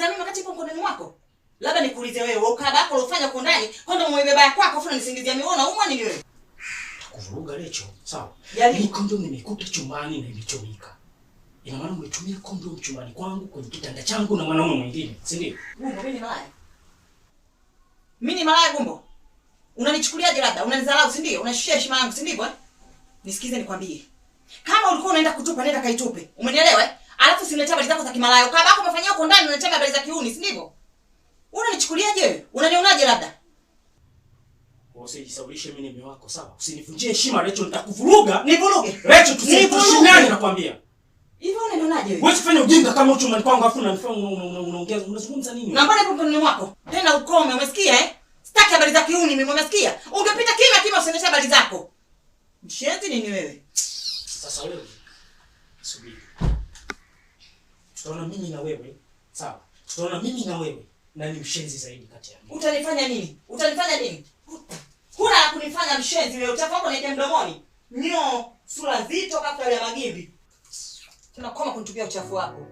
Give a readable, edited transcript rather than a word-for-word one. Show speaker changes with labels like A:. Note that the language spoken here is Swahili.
A: Unanisingizia mimi wakati ipo mkononi mwako? Labda nikuulize wewe, ukahaba wako uliofanya huko ndani, kondomu umeibeba ya kwako afu unanisingizia mimi, wewe unaumwa nini wewe?
B: Kuvuruga Lecho, sawa?
A: Yaani
B: hii kondomu nimeikuta chumbani na imetumika. Ina maana umetumia kondomu chumbani kwangu kwenye kitanda changu na mwanaume mwingine, si ndio?
A: Gumbo, mimi ni malaya. Mimi ni malaya Gumbo. Unanichukuliaje labda? Unanidharau, si ndio? Unashushia heshima yangu, si ndivyo eh? Nisikize nikwambie. Kama ulikuwa unaenda kutupa, nenda kaitupe. Umenielewa eh? Alafu usiniletee habari zako za kimalaya. Kama yako umefanyia huko ndani unaniletea habari za kiuni, si ndivyo? Unanichukuliaje wewe? Unanionaje labda?
B: Usijisaulishe mimi ni mume wako, sawa? Usinivunjie heshima Recho, nitakuvuruga.
A: Nivuruge.
B: Recho, tusishindane nakwambia.
A: Hivi unanionaje wewe?
B: Huwezi kufanya ujinga kama ucho chumbani kwangu afu unanifanya unaongea unazungumza nini?
A: Na mbona ipo mkononi mwako? Tena ukome, umesikia eh? Sitaki habari za kiuni mimi, umesikia? Ungepita kimya kimya usiniletee habari zako. Mshenzi nini wewe?
B: Sasa wewe subiri. Tutaona mimi na wewe, sawa? Tutaona mimi na wewe na ni mshenzi zaidi kati ya mimi.
A: Utanifanya nini? Utanifanya nini? Huna la kunifanya mshenzi wewe, uchafu wako unaingia mdomoni. Nyo, sura nzito kama ya magimbi. Tunakoma kunitupia uchafu wako.